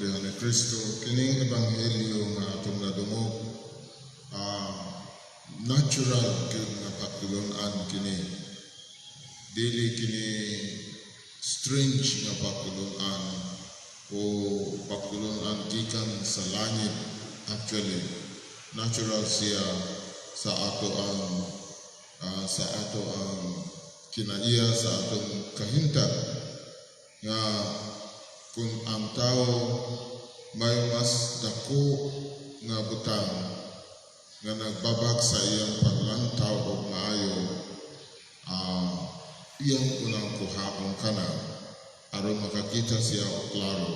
diha ni Kristo, kining ebanghelyo nga atong nadungog, natural gyud nga pagtulon-an kini. Dili kini strange nga pagtulon-an o pagtulon-an gikan sa langit. Actually, natural siya sa ato ang kinaiya, sa atong kahintang nga kung ang tao may mas dako nga butang nga nagbabag sa iyang paglantaw og maayo, iyang unang kuhaon kana aron makakita siya og klaro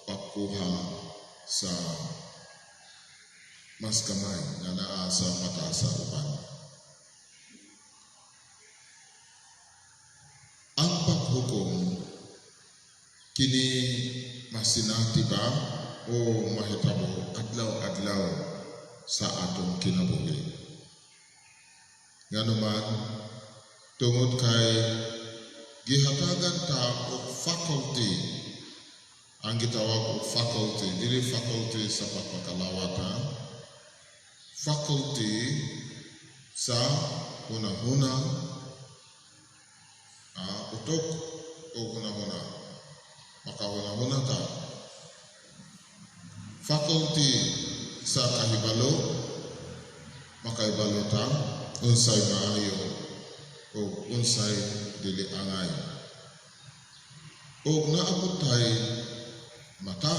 pagkuha sa mas gamay nga naa sa mata sa uban. Ang paghukom kini masinati ba o mahitabo adlaw-adlaw sa atong kinabuhi? Nganuman, tungod kay gihatagan ta og faculty, ang gitawag og faculty, dili faculty sa pagpakalawat ha, faculty sa hunahuna, utok o hunahuna, makahunahuna ta, faculty sa kahibalo, makahibalo ta unsay maayo o unsay dili angay, o naa pod tay mata,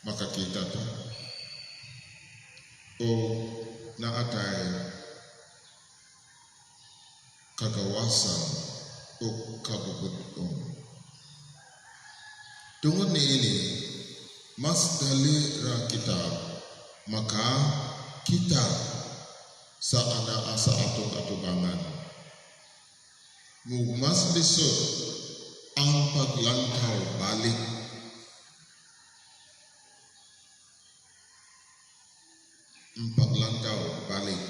makakita ta, o naatay kagawasan o kabubut-on. Tungod niini, mas dali ra kita makakita sa anaa sa atong atubangan. Ug mas lisod ang paglantaw balik. Ang paglantaw balik.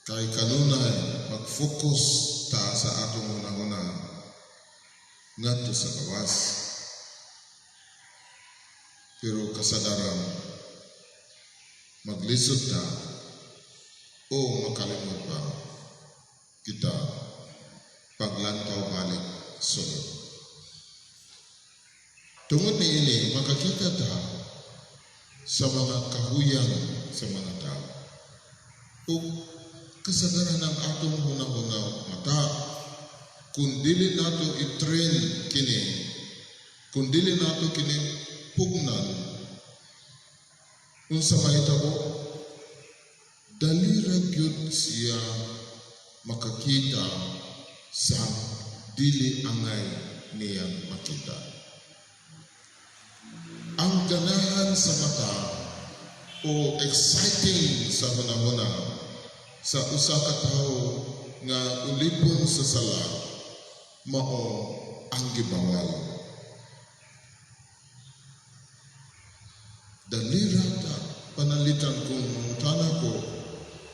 Kay kanunay mag-focus ta sa atong hunahuna ngadto sa gawas. Pero kasagaran maglisod ta o makalimot pa kita paglantaw balik sulod. Tungod niini, makakita ta sa mga kahuyang sa mga tao. Ug kasagaran ang atong hunahuna, mata, kung dili nato i-train kini, kung dili nato kini pugnan, unsa mahitabo, dali ra gyud siya makakita sa dili angay niyang makita. Ang ganahan sa mata o exciting sa hunahuna sa usa ka tawo nga ulipon sa sala mao ang gibawal. Dali ra ta pananglitan kung mangutana ko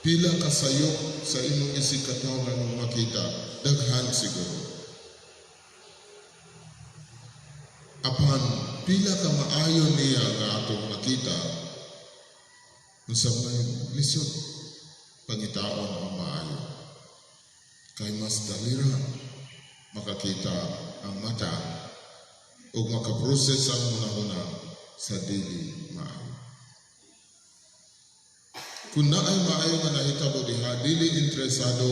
pila ka sayop sa imong isig katawo nga imong makita, daghan siguro. Apan pila ka maayo niya nga atong makita, unsa may lisod pangitaon ang maayo. Kay mas dali ra makakita ang mata ug makaproses ang hunahuna sa dili maayo. Kung naay maayo nga nahitabo diha, dili interesado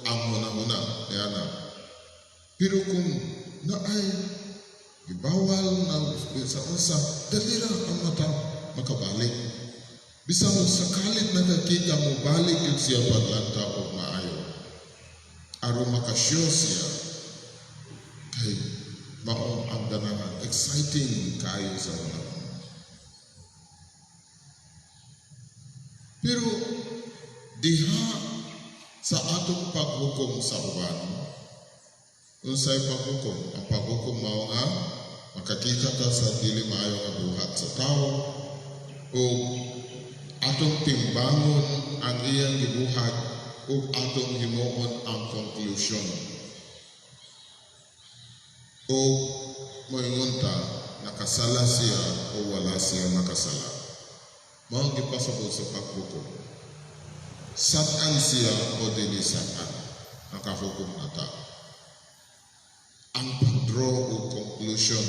ang hunahuna niana. Pero kung naay gibawal na sa unsa, dali ra ang mata makabalik. Bisan sa kalit nakakita mo balik yun siya paglantaw og maayo. Aron makasure siya kay mao ang ganahan, exciting kaayo sa una. Pero diha sa atong paghukom sa uban, unsay paghukom? Ang paghukom mao nga makakita ta sa dili maayo nga buhat sa tawo o atong timbangon ang iyang gibuhat ug atong himuon ang conclusion. O moingon ta nakasala siya o wala siya makasala. Mao ang gipasabot sa paghukom. Sat-an siya o dili sat-an, nakahukom na ta. Ang pag-draw og conclusion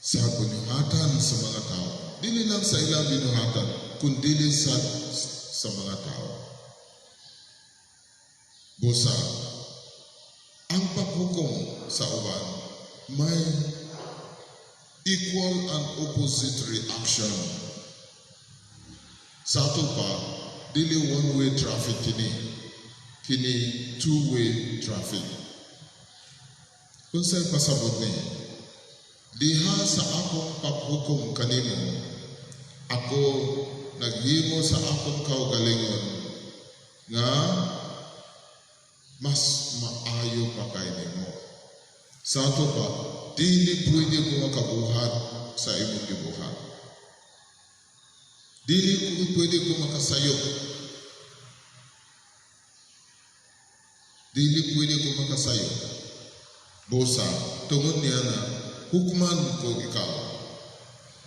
sa binuhatan sa mga tao, dili lang sa ilang binuhatan, kundili sa mga tao. Busa, ang paghukom sa uban may equal and opposite reaction. Sa ato pa, dili one-way traffic kini. Kini two-way traffic. Unsay pasabot ni? Diha sa akong paghukom kanimo, ako naghimo sa akong kaugalingon nga mas maayo pa kay nimo. Sa ato pa, dili pwede ko makabuhat sa imong gibuhat. Dili ko pwede ko makasayo. Dili pwede ko makasayo. Busa, tungod niya na, hukman ko ikaw,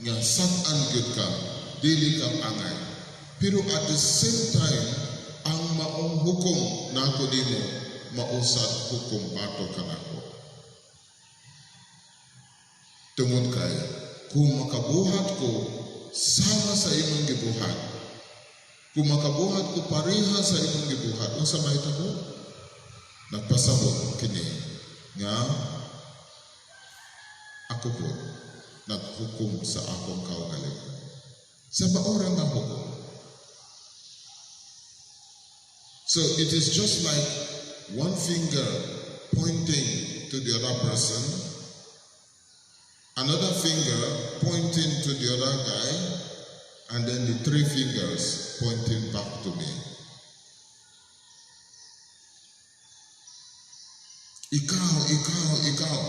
nga sat-an gyud ka, dili ka angay. Pero at the same time, ang maong hukom nako nimo, mausad hukom bato kanako. Tungod kay, kung makabuhat ko sama sa imong gibuhat, kung makabuhat ko pareha sa imong gibuhat, unsa mahitabo? Nagpasabot kini nga ako po naghukom sa akong kaugalingon. Sa maora nga hukom. So it is just like one finger pointing to the other person, another finger pointing to the other guy, and then the three fingers pointing back to me. Ikaw, ikaw, ikaw.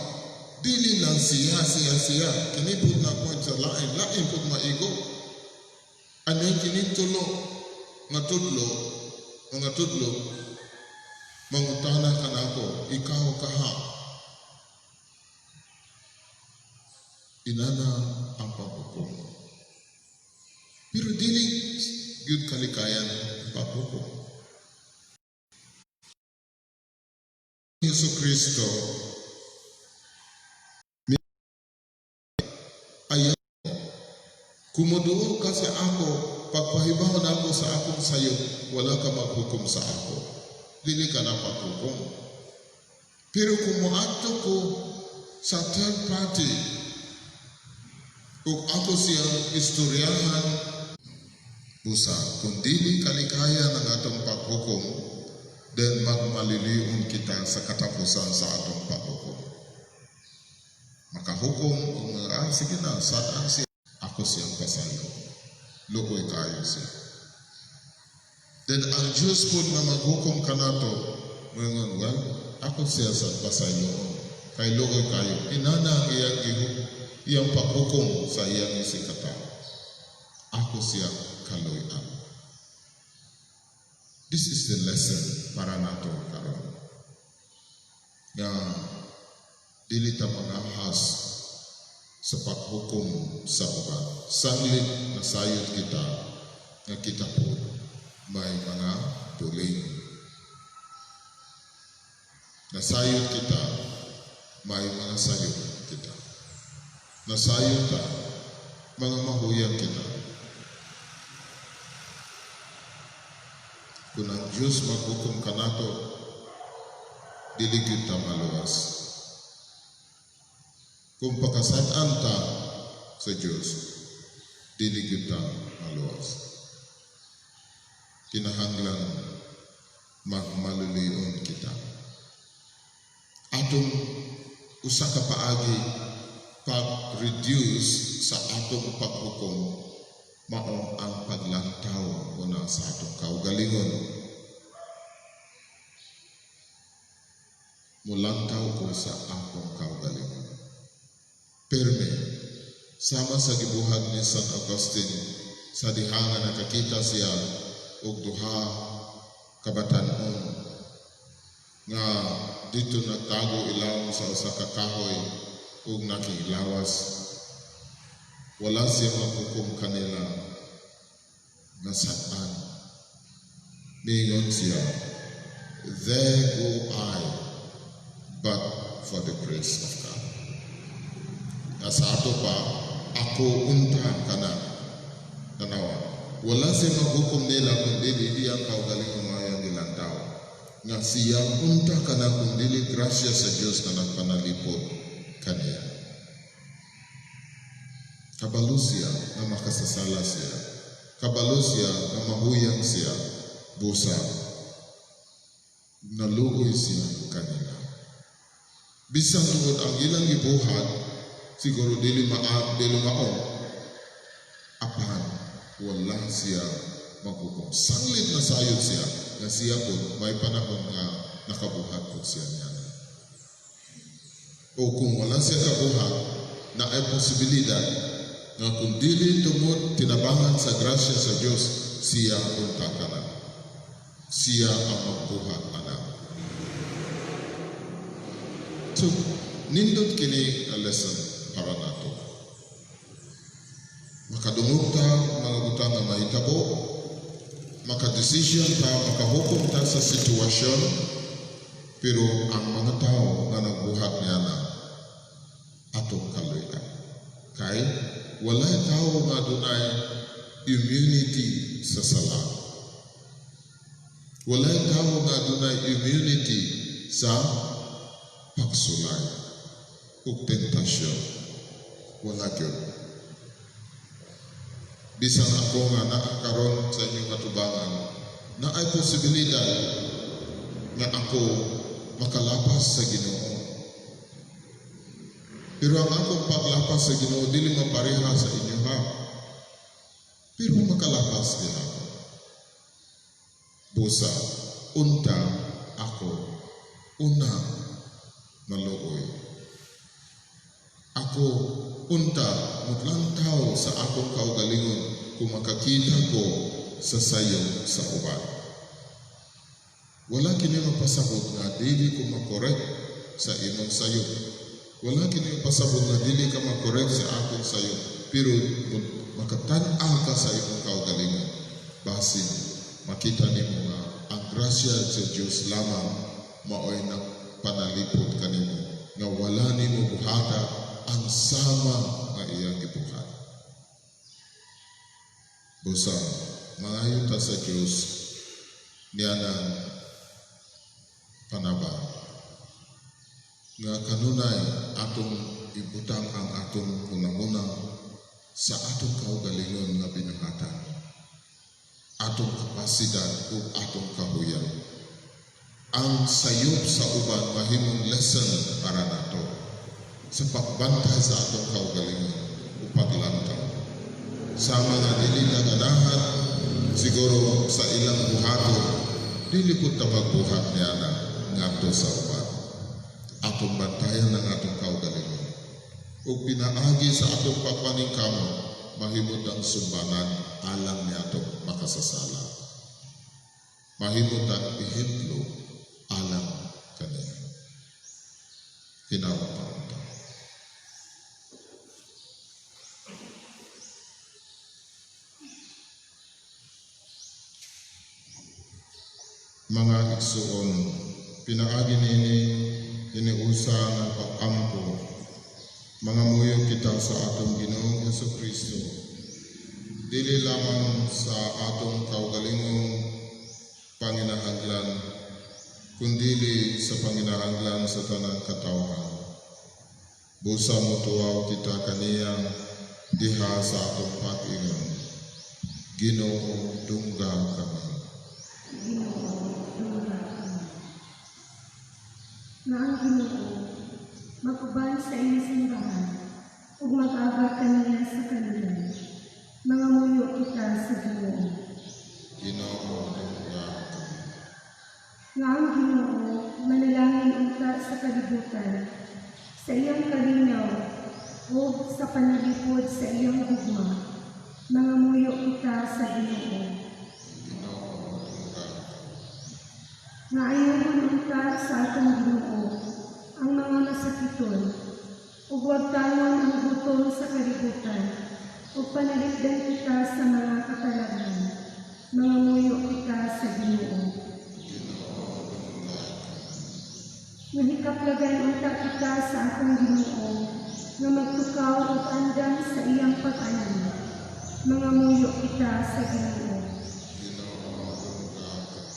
Dili lang siya, siya, siya. Kini pud na point sa lain. Lain pud maigo. And then kini tulo, nga tudlo, mga tudlo, mangutana ka nako, ikaw kaha. Inana ang paghukom. Pero dili gyud kalikayan ang paghukom. Hesus Kristo ayaw kumuduol ka sa ako, pagpahibaw na ako sa akong sayo, wala ka maghukom sa ako. Dili ka na paghukom. Pero kung moadto ko sa third party, kung ako siyang istoryahan, usa, kung dili kalikayan ang atong paghukom, then magmalilion kita sa katapusan sa atong paghukom. Makahukom, kung sige na, saan siya, ako siyang pasaylo. Luoy kayo siya. Then ang Diyos po na maghukom kanato, ngayon, well, ako siya sa pasaylo. Kay luoy kayo. Inana ang iyang paghukom sa iyang isikatao. Ako siya kaluyan. This is the lesson para nato karon. Nga dili ta mangahas sa paghukom sa uban. Sanglit na sayod kita nga kita po may mga tuling. Nasayod kita, may mga sayod kita. Nasayod ta, mga mahuyang kita. Kung ang Diyos maghukom kanato, dili gyud ta maluwas. Kung pakasad-an ta sa Diyos, dili gyud ta maluwas. Kinahanglan magmalulion kita. Atong usa ka paagi pag-reduce sa atong paghukom mao ang paglantaw una sa atong kaugalingon. Mulantaw ko sa akong kaugalingon. Perme, sama sa gibuhat ni San Augustine sa diha nga nakakita siya og duha ka batan-on nga didto nagtago ilawom sa usa ka kahoy ug nakilawas. Wala siya maghukom kanila nga sad-an. Miingon siya, "There go I, but for the grace of God." Nga sa ato pa, ako unta kana. Tanawa. Wala siya maghukom nila kung dili iyang kaugalingon nga iyang gilantaw. Nga siya unta kana kung dili grasya sa Dios na nagpanalipod kaniya. Kabalo siya nga makasasala siya. Kabalo siya nga mahuyang siya. Busa, naluoy siya kanila. Bisan tungod ang ilang gibuhat, siguro dili mao, apan wala siya maghukom. Sanglit na sayod siya nga siya pud may panahon nga nakabuhat pud siya niya. O kung wala siya kabuhat, naay posibilidad nga kung dili tungod tinabangan sa grasya sa Dios, siya unta kana. Siya ang magbuhat ana. So, nindot kini a lesson para nato. Makadungog ta mga butang nga mahitabo, makadesisyon ta, makahukom ta sa sitwasyon, pero ang mga tao nga nagbuhat niya na atong kaluyan. Kay walay tao nga dunay immunity sa sala. Walay tao nga dunay immunity sa pagsulay ug tentasyon. Wala gyud. Bisan ako nga naa karon sa inyong atubangan, naay posibilidad nga ako makalapas sa Ginoo. Pero ang akong paglapas sa Ginoo dili mapareha sa inyo ha. Pero makalapas gihapon. Busa, unta ako una maluoy. Ako unta mutlantaw sa akong kaugalingon kung makakita ko sa sayop sa uban. Wala kini mapasabot nga dili ko makorek sa imong sayop. Wala kini mapasabot nga dili ka makorek sa akong sayop. Pero makatan-aw ka sa imong kaugalingon. Basin makita nimo nga ang grasya sa Dios lamang maoy nagpanalipod kanimo nga wala nimo buhata ang sama nga iyang gibuhat. Busa, mangayo ta sa Dios niya ng panabang nga kanunay atong ibutang ang atong hunahuna sa atong kaugalingon nga binuhatan, atong kapasidad ug atong kahuyang. Ang sayop sa uban mahimong lesson para nato sa pagbantay sa atong kaugalingon ug paglantaw. Sa mga dili na ganahan siguro sa ilang buhaton, dili pud ta magbuhat niya na ngadto sa uban. Atong bantayan ang atong kaugalingon. Ug pinaagi sa atong pagpaningkamot, mahimot ang sumbanan alang ni atong makasasala. Mahimot ang ehemplo alang kaniya. Tinawag pa unta. Mga igsuon, pinaagi nini hiniusa ng pag-ampo, mangamuyo kita sa atong Ginoong Hesus Kristo, dili lamang sa atong kaugalingong panginahanglan, kundili sa panginahanglan sa tanang katawhan. Busa motuaw kita kaniya diha sa atong pag-ingon. Ginoo, dungga kami. Ginoo, dungga kami. Nga ang Ginoo mag-uban sa iyang simbahan ug mag-aga kaniya sa kaluyay. Mangamuyo kita sa Ginoo. Ginoo, dungga kami. Nga ang Ginoo manalangin unta sa kalibutan sa iyang kalinaw ug sa panalipod sa iyang gugma. Mangamuyo kita sa Ginoo. Ginoo, dungga kami. Nga ayuhon unta sa atong Ginoo ang mga masakiton, ug wagtanon ang gutom sa kalibutan, ug panalipdan kita sa mga katalagman. Mangamuyo kita sa Ginoo. Ginoo, dungga kami. Nga hikaplagan unta kita sa atong Ginoo, nga magtukaw ug andam sa iyang pag-anhi. Mangamuyo kita sa Ginoo. Ginoo, dungga kami.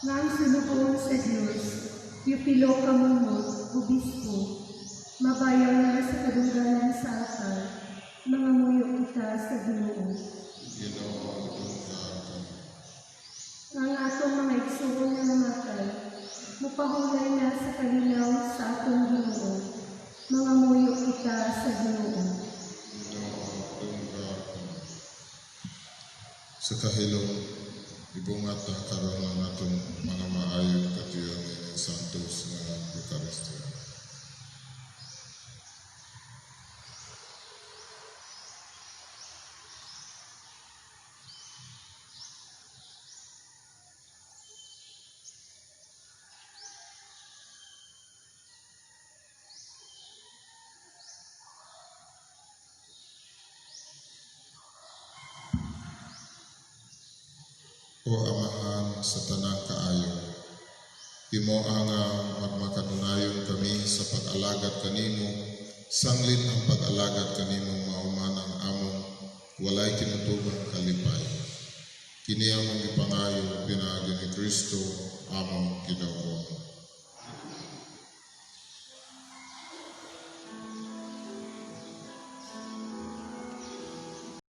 Nga ang sulugoon sa Dios, Teofilo Camomot, Obispo, mabayaw na sa kadungganan sa altar, mangamuyo kita sa Ginoo. Ginoo, dungga kami. Nga ang atong mga igsuon nga namatay, mupahulay na sa kalinaw sa atong Ginoo, mangamuyo kita sa Ginoo. Ginoo, dungga kami. Sa kahilom, ibungat ta karon ang atong mga maayong katuyon ining Santos nga Eucharistia. O Amahan sa tanang kaayo, imo ang magmakanunayon kami sa pag-alagad kanimo, sanglin ang pag-alagad kanimo mao man ang among walay kinutubang kalipay. Kini among gipangayo pinaagi ni Kristo among Ginoo.